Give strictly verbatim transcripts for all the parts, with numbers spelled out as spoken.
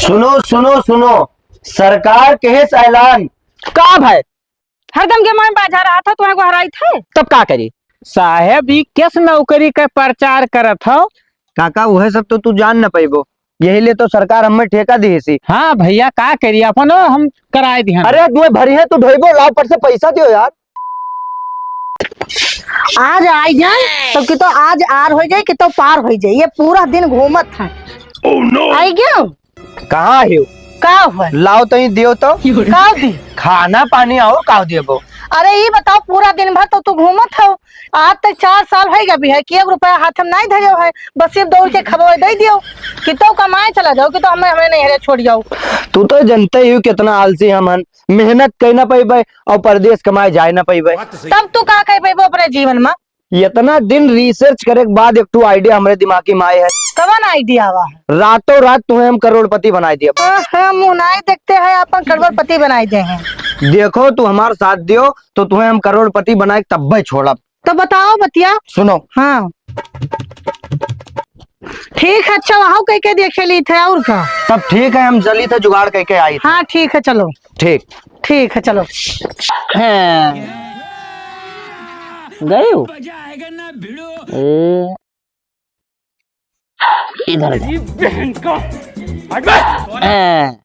सुनो, सुनो, सुनो, सरकार के है ऐलान। का भाई? हरदम के मैं बाजार आता, तुम्हें को हराई थे। तब का करी? साहेब, ई किस नौकरी के प्रचार करत हो? काका, उहे सब तो तू जान न पइबो, यही लिए तो सरकार हमें ठेका दिहिसी। हाँ भइया, का करी, अपनो हम कराए दिहन। अरे, तुम्हें भरी है, तू ढोइबो, लाओ पर से पैसा दियो यार। आज आई जाए तो कि तो आज आर हो जाए कि तो पार हो जाए, ये पूरा दिन घूमत है। आई गयो। कहाँ हो? का हुआ? लाओ तो ही दियो तो। का दी? खाना पानी और का देबो? अरे ई बताओ, पूरा दिन भर तो तू घूमत हो, आज तक चार साल हो गया भी है कि एक रुपया हाथ में नहीं धरियो है, बस सिर्फ दौड़ के खबवे दे दियो कि तो कमाए चला जाओ कि तो हमें, हमें नहीं हरे छोड़ जाओ। तू तो जनते ही हो कितना आलसी हम हन, मेहनत कर ना पइबे और परदेस कमाए जाए ना पइबे। तब तू का कर पइबो अपने जीवन में? इतना दिन research करे के बाद एक ठो idea हमरे दिमाग में आए है। कवन idea आवा है? रातों रात तुम्हें हम करोड़पति बनाए दिया। हाँ, हाँ, मुँह नाई देखते हैं, अपन करोड़पति बनाए दे हैं। देखो, तू हमार साथ दियो तो तुम्हें हम करोड़पति बनाए तब्बे छोड़ब। तो बताओ बतिया। सुनो। हाँ। ठीक है, अच्छा, वहाँ कह के देखे ली थे और का? तब ठीक है, हम चली थे जुगाड़ कह के आई थे। हाँ, ठीक है, चलो। ठीक। ठीक है, चलो। हैं। गए हो? ए, इधर जा। हैं।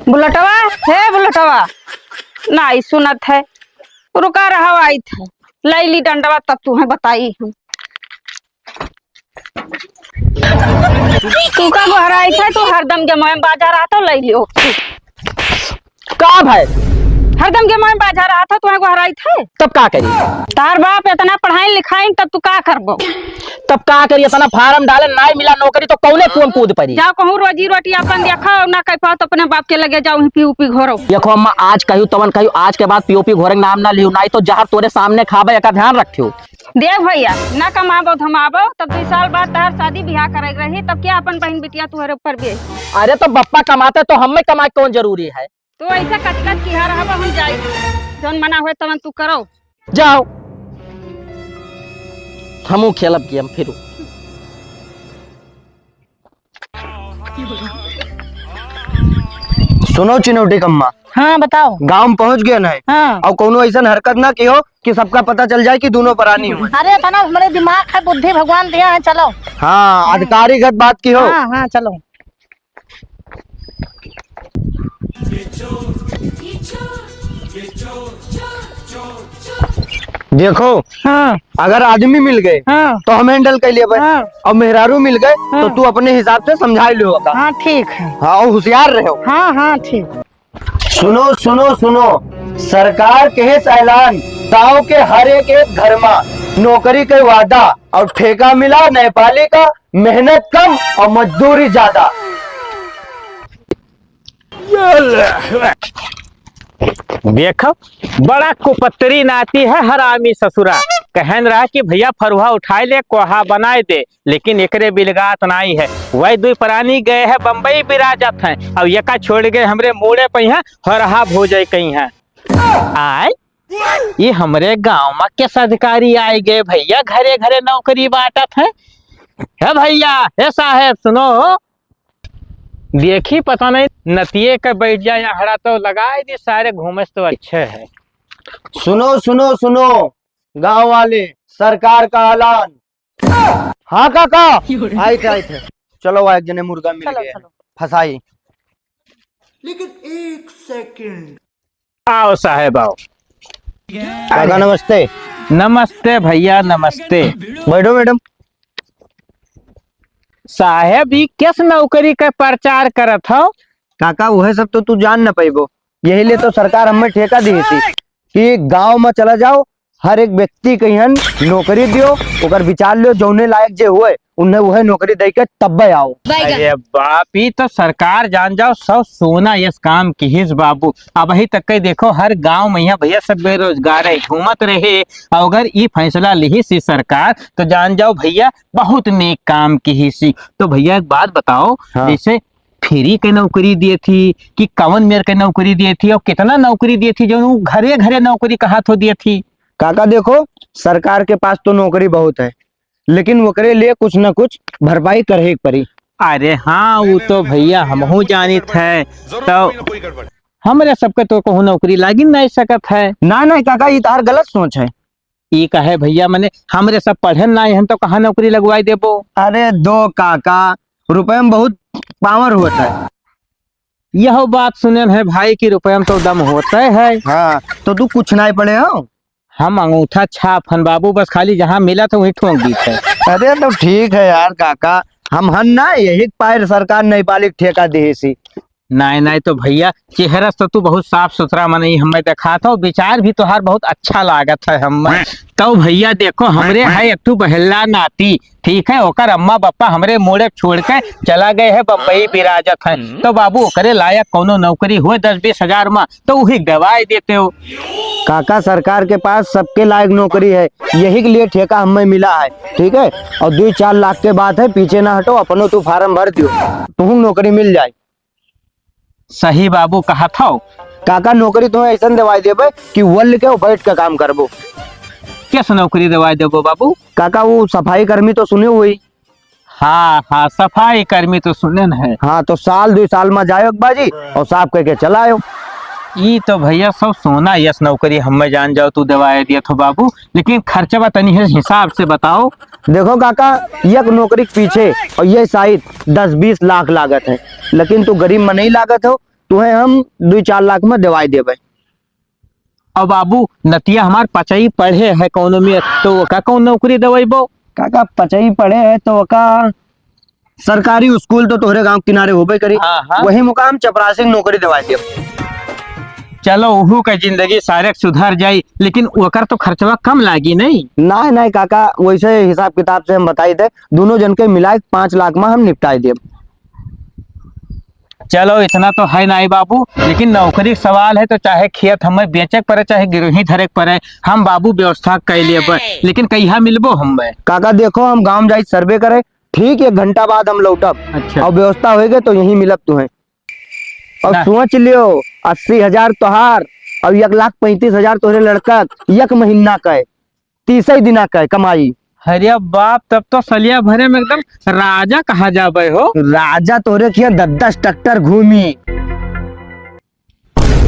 बुलटवा, हे बुलटवा, नाई सुनत है। रुका रहा, आई थे। लैली डंडवा, तब तुम्हें बताई हम। तू का गोहराई थे, तू हरदम के मोए बाजार आता, लैली हो। का भाई? हरदम के मोए बाजार आता, तुम्हें गोहराई थे। तब का करी? तार बाप इतना पढ़ाई लिखाई, तब तू का करबो? तब का करी? इतना फार्म डाले, नाई मिला नौकरी, तो कौने कुआं कूद पड़ी? जाओ कहूँ रोजी रोटी अपन देखो, ना कह पाओ तो अपने बाप के लगे जाओ, वहीं पी उपी घोरो। देखो अम्मा, आज कहू तवन कहू, आज के बाद पी उपी घोरे के नाम ना लियो, नाई तो जहर तोरे सामने खाबे, एका ध्यान रखियो। देख भइया, ना कमाबो धमाबो, तब दुई साल बाद तहर शादी बियाह करे के रही, तब क्या अपन बहिन बिटिया तुहरे ऊपर भी? अरे तो बप्पा कमाते तो हमें कमाए कौन जरूरी है? तो ऐसा कचकच किहा रहबो, हम जाई, जौन मना होए तवन तू करो। जाओ, हमहू खेलब गेम फिरू। सुनो चिनौटी कम्मा। हाँ, बताओ। गाँव में पहुँच गए ना? हाँ। और कौनो ऐसन हरकत ना किहो कि सबका पता चल जाए कि दोनों परानी हुए। अरे, इतना हमारे दिमाग है, बुद्धि भगवान दिया है, चलो। हाँ, अधिकारी गत बात किहो। हाँ, हाँ, चलो। देखो, हाँ। अगर आदमी मिल गए, हाँ। तो हम handle कर लिए भाई। हाँ। और मेहरारू मिल गए, तो हाँ। तू अपने हिसाब से समझा लियो का। हाँ, ठीक है। हाँ, और होशियार रहो। हाँ, हाँ, ठीक। सुनो, सुनो, सुनो, सरकार के है ऐलान, गाँव के हर एक, एक घर मा नौकरी के वादा और ठेका मिला नेपाली का, मेहनत कम और मजदूरी ज्यादा। देखो, बड़ा कुपत्री नाती है हरामी ससुरा। कहन रहा कि भइया फरुहा उठाए ले, कोहा बनाए दे, लेकिन एकरे बिलगात नाई है। वही दुई परानी गए है बम्बई बिराजत हैं, और एका छोड़ गए हमरे मूड़े पे हैं, हरहा भोजई कहीं हैं। आय, ये हमरे गाँव मा किस अधिकारी आए गए भइया, घरे घरे नौकरी बाँटत हैं। हे भइया, हे साहेब, सुनो हो, देखी, पता नहीं, नतिये के बैठ जाए यहाँ हड़ा तो लगाए दी, सारे घूमे से तो अच्छे है। सुनो, सुनो, सुनो, गाँव वाले, सरकार का ऐलान। हाँ काका, आए थे, आए थे। चलो, वह एक जने मुर्गा मिल चलो, गया, चलो। फंसाई। लेकिन एक सेकंड। आओ साहेब, आओ। काका, नमस्ते। नमस्ते भइया, नमस्ते। बैठो मैडम। साहेब, ई किस नौकरी के प्रचार करत हो? काका, उहे सब तो तू जान न पइबो। यही लिए तो सरकार हमें ठेका दी थी कि गाँव में चला जाओ, हर एक व्यक्ति कहियन नौकरी दियो, ओकर विचार लियो, जौने लायक जे हुए, उन्हें उहे नौकरी दे के तब्बे आओ। अरे बाप, ई तो सरकार जान जाओ, सब सोना यस काम किहिस बाबू। अबही तक के देखो, हर गांव में यहाँ भइया सब बेरोजगार है, घूमत रहे। और अगर ई फैसला लिहिस ई सरकार, तो जान जाओ भइया, बहुत नेक काम किहिस ई। तो भइया, एक बात बताओ, हाँ। जैसे फ्री के नौकरी दिए थी कि कवन मेर के नौकरी दिए थी और कितना नौकरी दिए थी, जो उ घरे घरे नौकरी कहा थो दिए थी? काका देखो, सरकार के पास तो नौकरी बहुत है, लेकिन ओकरे लिए कुछ न कुछ भरपाई करही के परी। अरे हाँ, उ तो भइया हमहू जानित है। तो हमरे सबके तो कहूँ नौकरी लागि नाहीं सकत है। ना, ना काका, ई तोहार गलत सोच है। ई काहे भइया, मने हमरे सब पढ़े नाहीं हन तो कहाँ नौकरी लगवाई देबो? अरे दो काका, रुपये में बहुत power होत है। यह बात सुनेन है भाई कि रुपये में तो दम होत है। हाँ, तो तू कुछ नाहीं पढ़े हो? हम अंगूठा छाप हन बाबू, बस खाली जहाँ मिलत है वहीं ठोंक दीत है। अरे तो ठीक है यार काका, हम हन ना, यही पायल सरकार नेपाली ठेका दिहिस ही। नाहीं, नाहीं तो भइया, चेहरा से तो तू बहुत साफ सुथरा मनई हमें देखात हो, विचार भी तोहार बहुत अच्छा लागत है हमें। तो भइया देखो, हमरे है एक ठो बहेल्ला नाती, ठीक है, ओकर अम्मा बप्पा हमरे मोड़े छोड़ के चला गए हैं, बम्बई बिराजत है। हम्म। तो बाबू ओकरे लायक कौनो नौकरी होए दस बीस हजार मा, तो उही देवाए देते हो। काका, सरकार के पास सबके लायक नौकरी है, यही के लिए ठेका हमें मिला है, ठीक है। और दुई चार लाख के बात है, पीछे ना हटो, अपनो तू form भर दियो, तुहूँ नौकरी मिल जाए। सही बाबू कहत हौ। काका, नौकरी तुम्हें ऐसन देवाई देबे कि वल के बैठ के काम करबो। कैसे नौकरी देवाई देबो बाबू? काका, वो सफाई कर्मी तो सुने हुई। हाँ, हाँ, सफाई कर्मी तो सुनेन है। हाँ, तो साल दुई साल मा जायो एक बाजी और साफ करके चला आयो। ई तो भइया सब सोना यस नौकरी हमें जान जाओ तू देवाए दिया थो बाबू, लेकिन खर्चवा तनी है हिसाब से बताओ। देखो काका, एक नौकरी के पीछे और ये side दस बीस लाख लागत है, लेकिन तू गरीब मनई लागत हो, तुहे हम दुई चार लाख मा देवाई देबे। अब बाबू, नतिया हमार पचई पढ़े है कौनो में, तो ओका कौन नौकरी देवइबो? काका, पचई पढ़े है तो ओका सरकारी स्कूल तो तोहरे गांव किनारे होबे करी, हाँ, हाँ। वही मुकाम चपरासी के नौकरी देवाई देब। चलो, ओहू का जिंदगी सारे सुधर जाई, लेकिन ओकर तो खर्चवा कम लागी नहीं। नाहीं, नाहीं काका, वैसे हिसाब किताब से हम बताई दे, दोनों जन के मिलाए पाँच लाख मा हम निपटाई देब। चलो, इतना तो है नाहीं बाबू, लेकिन नौकरी के सवाल है तो चाहे खेत हमें बेचे के पड़े, चाहे गिरवी धरे के पड़े, हम बाबू व्यवस्था कर लेब, लेकिन कहिया मिलबो हमें? काका देखो, हम गांव जाई survey करे, ठीक एक घंटा बाद हम लौटब। अच्छा। और व्यवस्था होएगे तो यहीं मिलब तुहें। और ना। सोच लियो, अस्सी हजार तोहार और एक लाख पैंतीस हजार तोहरे लड़का, एक महीना का है। तीसै दिना कै कमाई। अरे बाप, तब तो सलिया भरे में एकदम राजा कहा जाबे हो। राजा तोरे किया दस दस ट्रैक्टर घूमी।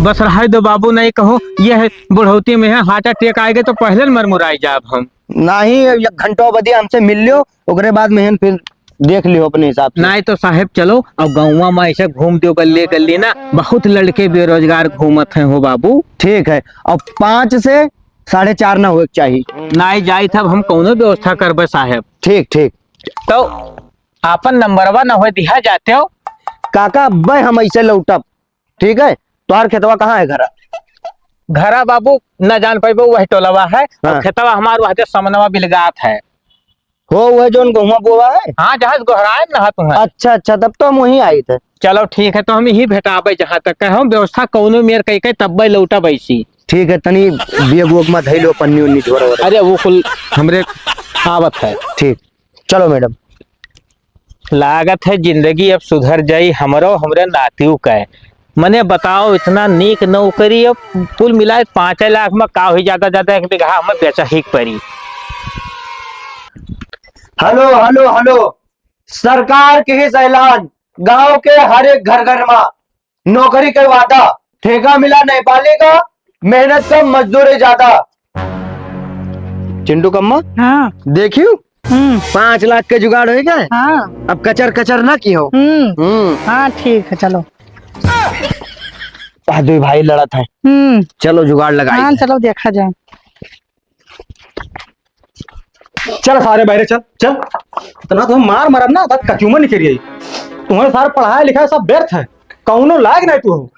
बस रहाई दो बाबू, नहीं कहूँ, ये है बुढ़ौती में है, heart attack आएगे तो पहले न मरमुराई जाब हम। नहीं, एक घंटो बदिया हमसे मिल लियो, ओकरे बाद में हम फिर देख लियो अपने हिसाब से। नहीं तो साहेब चलो, अब गौवा में ऐसे घूम दियो गल्ली गल्ली ना, बहुत लड़के बेरोजगार घूमत हैं हो बाबू। ठीक है, अब पाँच से साढ़े चार ना होए के चाही। नाई जाई, तब हम कौनो व्यवस्था करबे साहेब। ठीक, ठीक। तो आपन नंबरवा न होए दिहा जाते हो। काका, अब्बे हम ऐसे लौटब, ठीक है? तोहार खेतवा कहाँ है घरा? घरा बाबू न जान पाइबो, वही टोलवा है। और हाँ। खेतवा हमार वहदे समनवा बिलगात है। हो, वह जोन गहुआ बोवा है? हाँ, जहाँ से गोहराए न नहा तू है। अच्छा, अच्छा, तब तो हम वहीं आई थे। चलो ठीक है, तो हम यही भेटाबे जहाँ तक है, हम व्यवस्था कौनो मेर कई के तब्बे लौटब ऐसी। ठीक है, तनी बैग वैग में धइलो, पन्नी उन्नी झोरा वोरा। अरे वो कुल हमरे आवत है। ठीक, चलो मैडम। लागत है जिंदगी अब सुधर जाई हमरो, हमरे नातियों का है। मने बताओ, इतना नीक नौकरी, अब कुल मिलाए पाँच लाख में का हुई, ज्यादा ज्यादा एक बीघा हमें बेचा ही पड़ी। हेलो, हेलो, हेलो, सरकार के ही ऐलान, गांव के हर एक घर घर में नौकरी के वादा, ठेका मिला नेपाली का, मेहनत कम, मजदूरी ज्यादा। चिंटू कम्मा, हाँ। देखियो, हम्म। पाँच लाख के जुगाड़ हो गए। हाँ। अब कचर कचर ना की हो। हम्म। हम्म। हाँ, ठीक है, चलो। आ, दो भाई लड़त है। हम्म। चलो, जुगाड़ लगाई हाँ, है। चलो, देखा जाए। चल सारे बाहरे चल, चल। इतना तो हम मार मारब ना, तब कचूमर निकल गई। तुम्हें सारे पढ़ाया लिखाया सब व्यर्थ है, कौनो लायक नहीं तू हो।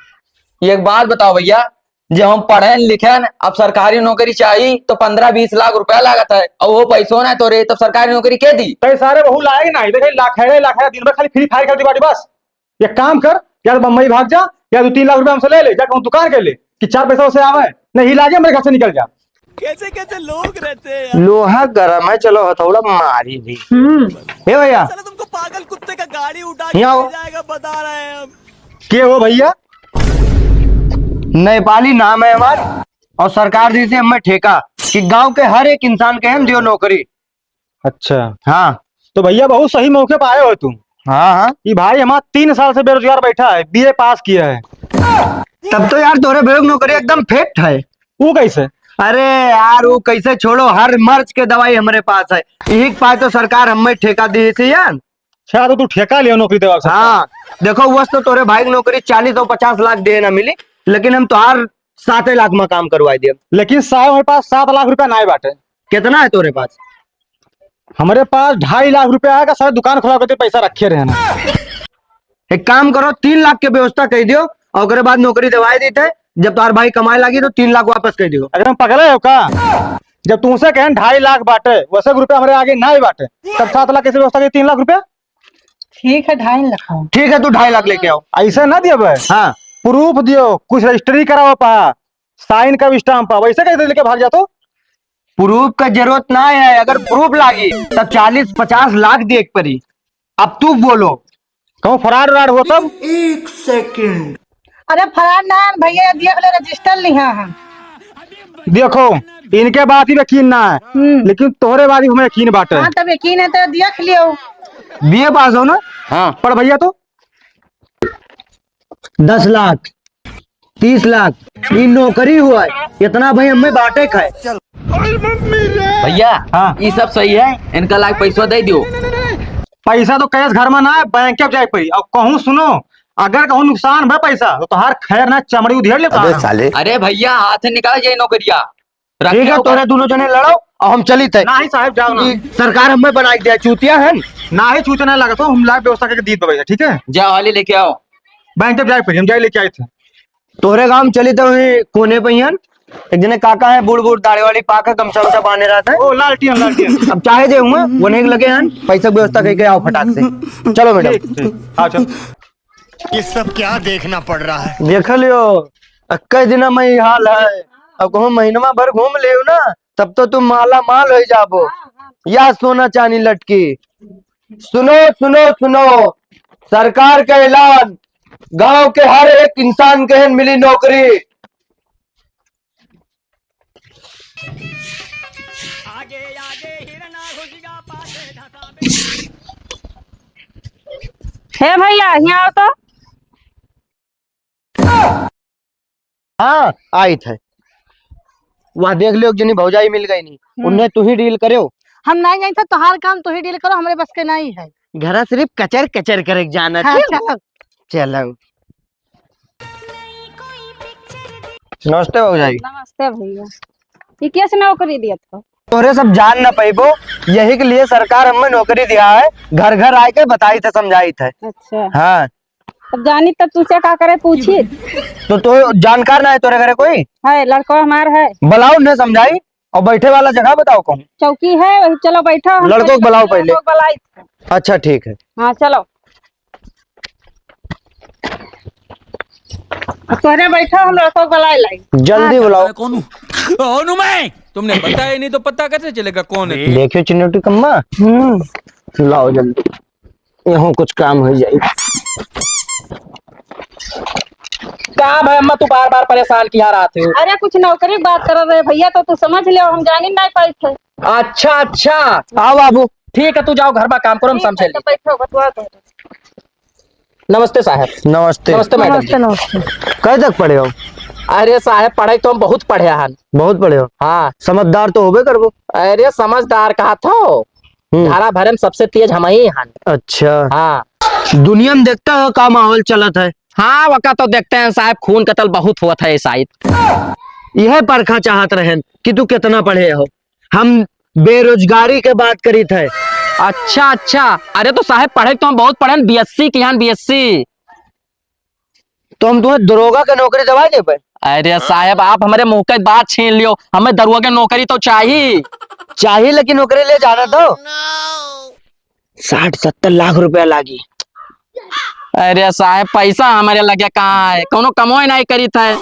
एक बात बताओ भैया, जब हम पढ़ेन लिखेन, अब सरकारी नौकरी चाही तो पन्द्रह बीस लाख रुपया लागत है, और वो पैसो ना तोरे, तब सरकारी नौकरी के दी? तो ये सारे वहू लायक नहीं, देखे लाखेड़े लाखेड़े दिन भर खाली Free Fire खेलती बाटी बस। एक काम कर, या तो बम्बई भाग जा, या दो तीन लाख रुपया हमसे ले ले, जाके वो दुकान के ले, कि चार पैसा उसे आवे, नहीं लागे मेरे घर से निकल जा। कैसे कैसे लोग रहते हैं यार। लोहा गरम है, चलो हथौड़ा मारी भी। हम्म। हे भैया। साला तुमको पागल कुत्ते का गाड़ी उठा के यहाँ आओ। ले जाएगा, बता रहे हैं हम। के हो भैया? नेपाली नाम है हमार और सरकार दी से हमें ठेका कि गांव के हर एक इंसान के हम दियो नौकरी। अच्छा। हाँ। तो भैया, बहुत सही मौके पे आए हो तुम। हाँ, हाँ। ये भाई हमारा तीन साल से बेरोजगार बैठा है, बीए पास किया है। तब तो यार तोरे भाई की नौकरी एकदम फिट है। वो कैसे? अरे यार, वो कैसे छोड़ो, हर मर्ज के दवाई हमरे पास है। यही के पास तो सरकार हमें ठेका दी थी यार। अच्छा, तो तू ठेका लियो नौकरी देवा के सरकार? हाँ, देखो, वस तो तोरे भाई की नौकरी चालीस और पचास लाख दे ना मिली, लेकिन हम तोहार साते लाख में काम करवाई देब। लेकिन साहब, हमारे पास सात लाख रुपया नाहीं बाटे। कितना है तोरे पास? हमरे पास ढाई लाख रुपया है, का सारे दुकान खुला के पैसा रखे रहे ना। एक काम करो, तीन लाख के व्यवस्था कइ दियो और ओकरे बाद नौकरी देवाई देते। जब तोहार भाई कमाए लागी तो तीन लाख वापस कइ दियो। अगर हम पगले हो का? जब तुमसे कहें ढाई लाख बाटे, वैसे रुपया हमरे आगे नाहीं बाटे, तब सात लाख कैसे व्यवस्था की तीन लाख रुपया? ठीक है, ढाई लाख हो। ठीक है, तू ढाई लाख लेके आओ। ऐसे ना दियो बे। हाँ। प्रूफ दियो, कुछ रजिस्ट्री कराओ पा, साइन का स्टाम्प पा, वैसे कैसे लेके भाग जातो? प्रूफ का जरूरत ना है, अगर प्रूफ लागी तब चालीस पचास लाख देख पड़ी। अब तू बोलो। कहूँ फरार उरार हो तब? एक सेकंड। अरे फरार ना है भैया, देख ले रजिस्टर लिहा है। देखो, इनके बात ही यकीन ना है, हम्म। लेकिन तोहरे बात ही हमें यकीन बाटे। हाँ, तब यकीन है तो देख लियो। बीए पास हो ना? हाँ। पढ़ भैया तो। दस लाख, तीस लाख, ई नौकरी हुआ है, इतना भाई हमें बाटे खाए। भैया, हाँ। ई सब सही है, इनका लाग पैसा दे दियो। पैसा तो कैश घर में ना है, बैंक के जाए पड़ी। और कहूँ सुनो, अगर कहूँ नुकसान भा पैसा, तो तोहार खैर ना, चमड़ी उधेड़ लेता अबे हूँ। साले। अरे भैया, हाथ निकाल जाए नौकरिया। ठीक है, तोरे दोनों जने लड़ो और हम चली थे। नहीं साहब, जाओ ना। ई सरकार हमें बनाई दिया, चूतिया है। ना ही चूतिया ना लगा तो हम लाइव व्यवस्था करके दीत भैया, ठीक है? जाओ, हाली लेके आओ। बैंक जब जाए फिर हम जाए लेके आए थे। तोहरे गाँव चली तो वही कोने पे ही हन। एक जने काका है, बूढ़ बूढ़ दाढ़ी वाली पाक है, गमछा वमछा बांधे रहता है। ओ, लालटियन, लालटियन। अब चाहे जे हुआ, वो नहीं लगे हन, पैसा की व्यवस्था करके आओ फटाक से। चलो मैडम। ठीक, ठीक। हाँ, चलो। ये सब क्या देखना पड़ रहा है? देख लियो, इक्कीस दिन में ही हाल है। अब कहूँ महीनमा भर घूम लियो ना, तब तो तुम माला माल हो जाबो। या सोना चांदी लटकी। सुनो, सुनो, सुनो, सरकार का ऐलान, गांव के हर एक इंसान के हन मिली नौकरी। हे भैया, यहाँ आओ तो। हाँ, आइत है। वह देख लियो, एक जनी भौजाई मिल गई नी, हम्म। उन्हें तू ही डील करेओ। हम नहीं जानी था, तोहार काम तू ही डील करो, हमरे बस के नहीं है। घरा सिर्फ कचर कचर करे के जाना हाँ, थी। चलो। चलो। नमस्ते भौजाई। नमस्ते भैया। ये कैसे नौकरी दिया था? तोहरे सब जान न पैबो, यही के लिए सरकार हमें नौकरी दिया है, घर घर आए के बताई थे, समझाई थे। अच्छा। हाँ। अब जानी तब तुझसे का करे पूछी? तो, तो जानकार ना है तोरे घरे कोई? है, लड़को हमार है। बुलाओ, उन्हें समझाई और बैठे वाला जगह बताओ कहूँ। चौकी है, वही चलो बैठो, हम लड़को को बुलाओ पहले। लड़को को बुलाई। अच्छा, ठीक है। हाँ, चलो। अब तोहरे बैठो, हम लड़को को बुलाई लाई। जल्दी हाँ। बुलाओ। मैं कौन हूँ? कौन हूँ मैं? तुमने बताया नहीं तो पता कैसे चलेगा कौन है? देखियो चिन्नोटी कम्मा। हम्म। लाओ जल्दी। यहाँ कुछ काम हो जाए। का भाई अम्मा, तू बार बार परेशान किया रहते हो? अरे कुछ नौकरी की बात कर रहे भैया, तो तू समझ ले, हम जानी नहीं पाई थे। अच्छा, अच्छा। आओ बाबू। ठीक है, तू जाओ घर में काम करो, हम ठीक है, समझे तो लिए। बैठो, बतवा दो। नमस्ते साहब। नमस्ते। नमस्ते मैडम जी। नमस्ते, नमस्ते। कहे तक पढ़े हो? अरे साहब, पढ़े तो हम बहुत पढ़े हन। बहुत पढ़े हो? हाँ। समझदार तो होबे करबो। अरे समझदार कहा थो, हम्म। धारा भरे में सबसे तेज हम ही हन। अच्छा। हाँ। दुनिया में देखता हो का माहौल चलत है? हाँ, वका तो देखते हैं साहब, खून कतल बहुत होत है इस साइड। यह परखा चाहत रहन कि तू कितना पढ़े हो। हम बेरोजगारी के बात करीत है। अच्छा, अच्छा। अरे तो साहब पढ़े तो हम बहुत पढ़े, बीएससी किहन, बीएससी। तो हम तुम्हें दरोगा के नौकरी दिवा देबे। अरे साहब, आप हमरे मुंह के बात छीन लियो, हमें दरोगा के नौकरी तो चाही। चाही, लेकिन ओकरे लिए जाना तो साठ सत्तर लाख रुपया लागी। अरे साहब, पैसा हमरे लगे कहाँ है? कौनो कमोए नहीं करीत है।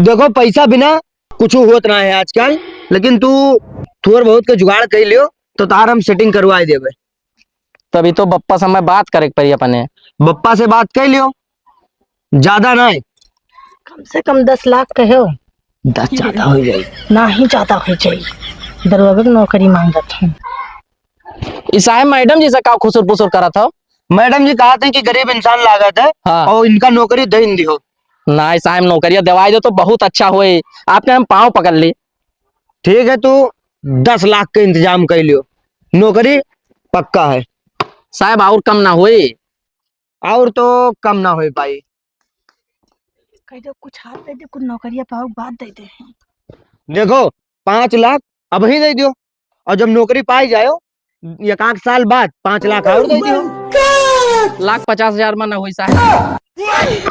देखो, पैसा बिना कुछ होत ना है आजकल, लेकिन तू थोड़ बहुत के जुगाड़ कर लियो, तो तार हम सेटिंग करवाई देबे। तभी तो बप्पा से हमें बात करे के पड़ी अपने। बप्पा से बात कर लियो, ज्यादा ना है। कम से कम दस लाख कहो। दस ज्यादा हो जाई। ना ही ज्यादा हो जाई। दरोगा की नौकरी मांगत हैं। ई साहेब मैडम जी से का खुसुर पुसुर करत हो? मैडम जी कहत हैं कि गरीब इंसान लागत है हाँ। और इनका नौकरी दे दियो। नाहीं साहेब, नौकरिया देवाई दो तो बहुत अच्छा होए। आपके हम पाँव पकड़ ली। ठीक है, तू दस लाख के इंतजाम कर लियो, नौकरी पक्का है। साहेब, और कम ना होई? और तो कम ना होई पाई। कह दो कुछ हाथ दे दे, कुछ नौकरिया पाओ, बाद दे दे। देखो, पाँच लाख अबहीं दे दियो, और जब नौकरी पाई जायो, एक आध साल बाद पाँच लाख और दे दियो। लाख पचास हजार में ना होई साहेब।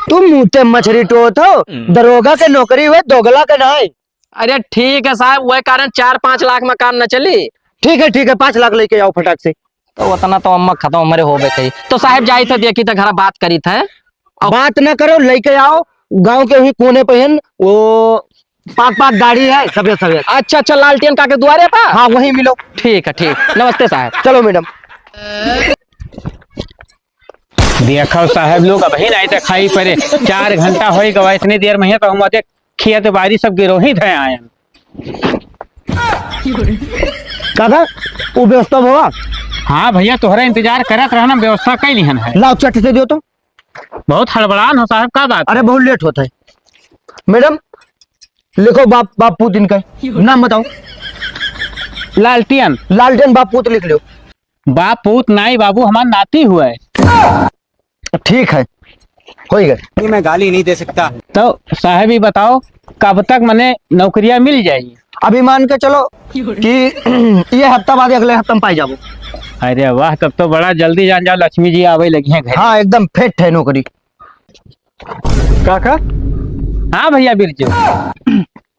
तुम मुँह ते मछरी टोत हो, दरोगा के नौकरी हुए दोगला के नाई। अरे ठीक है साहेब, वह कारण चार पाँच लाख में काम न चली। ठीक है, ठीक है, पाँच लाख लेके आओ फटाक से। तो उतना तो अम्मा खत्म हमरे होबे कही। तो साहेब जाई थे, देखी थे, घर बात करी थे। अब बात ना करो, लेके आओ, गांव के ही कोने पे हन, वो पाक पाक दाढ़ी है, सफेद सफेद। अच्छा, अच्छा, लालटेन काके दुआरे पा? हाँ, वहीं मिलो। ठीक है, ठीक। नमस्ते साहेब। चलो मैडम। देखो साहेब लोग, अबहीं नाहीं देखाई पड़े, चार घंटा होई गवा, इतनी देर में ही तो हम अदे खेत बारी सब गिरोही धए आयन। काका, वो व्यवस्था भवा? हाँ भैया, तोहरा इंतजार करत रहना, व्यवस्था कई लिहन है। लाओ, चट से दियो तो। बहुत हड़बड़ान हो साहब, का बात? अरे, बहुत लेट होता है। मैडम, लिखो बाप, बाप पूत इनका। नाम बताओ। लालटेन। लालटेन बाप पूत लिख लो। बाप पूत नाई बाबू, हमार नाती हुआ है। ठीक है, होई गए। ये मैं गाली नहीं दे सकता। तो साहब, ये बताओ, कब तक मने नौकरिया मिल जाई? अभी मान के चलो कि ये हफ्ता बाद, अगले हफ्ता में पाई जाबो। अरे वाह, तब तो बड़ा जल्दी जान जाओ, लक्ष्मी जी आवे लगी हैं घर। हाँ, एकदम फिट है नौकरी। काका? हाँ भैया बिरजू।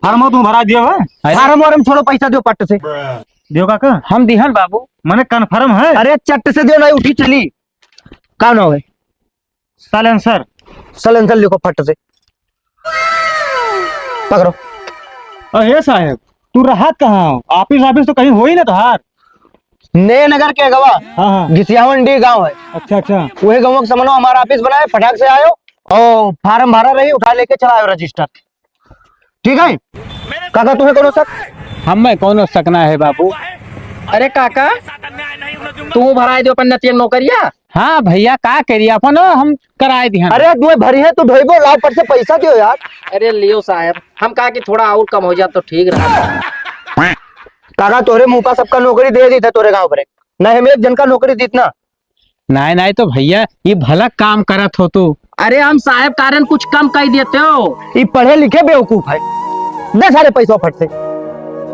फार्म तो भरा दियो है? अरे। फार्म वार्म छोड़ो, पैसा दियो पट से। दियो काका? हम दिहन बाबू। मने कन्फर्म है? अरे चट से दियो, नहीं उठी चली। का नाम है? साइलेंसर। साइलेंसर लिखो फट से। पकड़ो। अरे साहेब, तू रहत कहाँ हो? ऑफिस, ऑफिस तो कहीं होई ना तोहार। नए नगर के गवा, हाँ, हाँ। घिसियावन डी गाँव है। अच्छा, अच्छा। वही गाँव के समनो हमारा ऑफिस बना है, फटाक से आयो और फार्म भरा रही, उठा लेके चला आयो रजिस्टर। ठीक है? काका, तुम्हें कौनो शक? हमें कौनो शक ना है बाबू। अरे काका, तू भराई दियो अपन नतिया नौकरिया। हाँ भैया, का करिए, अपन हम कराए दिहन। अरे, तुम्हें भरी है तो ढोइबो, लाओ पर से पैसा दियो यार। अरे लियो साहेब, हम कहा कि थोड़ा और कम हो जात तो ठीक रहा। काका, तोरे मुँह पर सबका नौकरी दे दी था तोरे गाँव पर, नहीं हम एक जन का नौकरी दीत ना। नाहीं, नाहीं तो भैया, ये भला काम करत हो तू। अरे हम साहेब कारण कुछ कम कई देते हो। ये पढ़े लिखे बेवकूफ है। दे सारे पैसा फट से।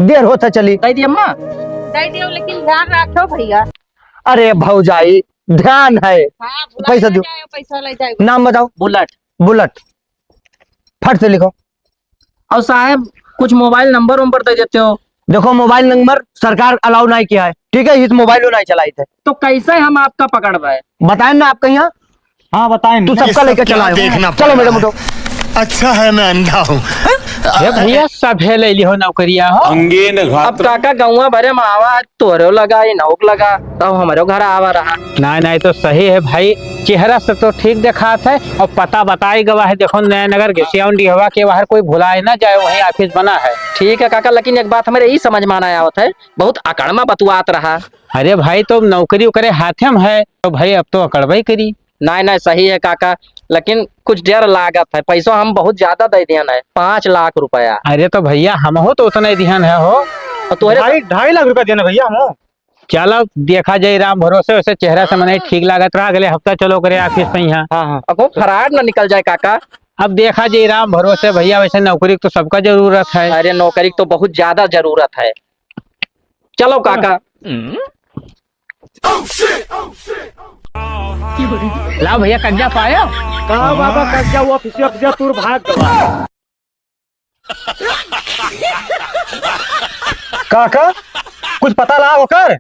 देर होता चली। दे दी अम्मा। दे दियो, लेकिन ध्यान रखो भैया। अरे भौजाई, ध्यान है। हाँ, भुला पैसा ना दो। जाए, पैसा ले जाए। नाम बताओ। बुलेट। बुलेट। फट से लिखो। और साहेब, कुछ मोबाइल नंबर वंबर दे देते हो। देखो, मोबाइल नंबर सरकार अलाउ नहीं किया है, ठीक है? इस मोबाइल को नहीं चलाई थे। तो कैसे हम आपका पकड़ पाए? बताए ना आपका यहाँ। हाँ, बताए ना। तू सबका लेके चला आयो। चलो मैडम, उठो। अच्छा है मैं अंधा हूँ। हे भैया, सब है ले लिहो नौकरिया हो। अंगेन घात। अब काका गौवा भरे में आवा, तोहरो लगा, इनहू के लगा, तब हमरो घर आवा रहा। नाहीं, नाहीं, तो सही है भाई, चेहरा से तो ठीक देखात है और पता बताई गवा है। देखो, नया नगर घिसियावन डीहवा के बाहर कोई भुलाए ना जाए, वहीं ऑफिस बना है। ठीक है काका, लेकिन एक बात हमरे ई समझ में ना आवत है, बहुत अकड़मा बतुआत रहा। अरे भाई, तो नौकरी ओकरे हाथे में है, तो भाई अब तो अकड़बे करी। नाहीं, नाहीं, सही है काका, लेकिन कुछ डर लागत है, पैसो हम बहुत ज्यादा दे दिहन है, पाँच लाख रुपया। अरे तो भैया, हमहू तो उतना ही दिहन है हो। और तोहरे ढाई, ढाई लाख रुपया देना भैया हमहू। चलो, देखा जाए राम भरोसे, वैसे चेहरा से मने ठीक लागत रहा, अगले हफ्ता चलो करे ऑफिस पे यहाँ। हाँ, हाँ। अब वो फरार ना निकल जाए काका। अब देखा जाए राम भरोसे भैया, वैसे नौकरी की तो सबका जरूरत है। अरे नौकरी की तो बहुत ज्यादा जरूरत है। चलो काका। लाओ भैया, कर्जा पायो? कहाँ बाबा कर्जा, वो ऑफिस, ऑफिस तूर भाग गवा। काका, कुछ पता ला ओकर?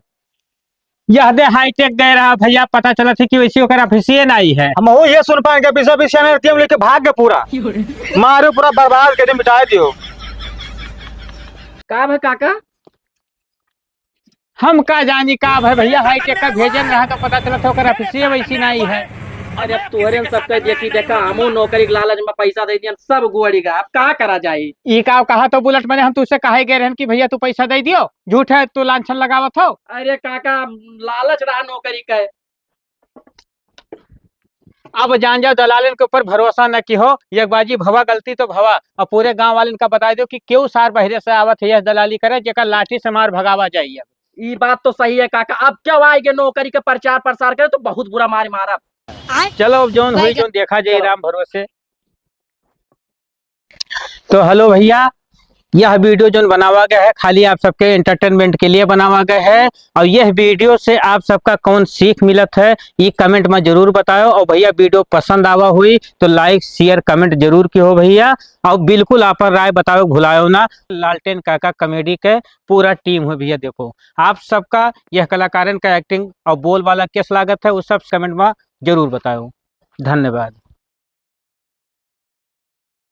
यह दे हाईटेक दे रहा भैया, पता चला थी कि वैसी ओकर ऑफिसिये नाई है। हमहू ये सुन पाए कि ऑफिस, ऑफिस में टीम लेके भाग गए पूरा। मारे पूरा बर्बाद कर दे, मिटाए दियो। का भाई काका? हम का जानी का भाई भैया, हाईटेक का भेजन रहा तो पता चला था ओकर ऑफिसिये वैसी नाई है। अरे अब तोहरे न सबके देखी देखा, हमहू नौकरी के लालच में पैसा दे दियन, सब गुआड़ी गा, अब का करा जाई? ई का कहा तो बुलेट, मने हम तुझसे कहे गए रहन कि भैया तू पैसा दे दियो, झूठ है तू लांछन लगावत हो। अरे काका, लालच रहा नौकरी का। अब जान जाओ, दलालन के ऊपर भरोसा न किहो, एक बाजी भवा गलती तो भवा, और पूरे गांव वालन का बताइ दियो कि केहू सार बहरे से आवत है यह दलाली करे, जेकर लाठी से मार भगावा जाइए। ई बात तो सही है काका, अब केहू आइगे नौकरी के प्रचार प्रसार करे तो बहुत बुरा मार मारब। चलो अब जौन होई, जौन देखा जाई राम भरोसे। तो हेलो भैया, यह वीडियो जौन बनावा गया है खाली आप सबके एंटरटेनमेंट के लिए बनावा गया है, और यह वीडियो से आप सबका कौन सीख मिलत है, ये कमेंट में जरूर बताओ। और भैया वीडियो पसंद आवा हुई तो लाइक शेयर कमेंट जरूर किहो भैया, और बिल्कुल आपन राय बताओ, भुलायो ना। लालटेन काका कॉमेडी के पूरा टीम है भैया, देखो आप सबका यह कलाकारन का एक्टिंग और बोलबाला कैस लागत है, वो सब कमेंट में जरूर बताओ। धन्यवाद।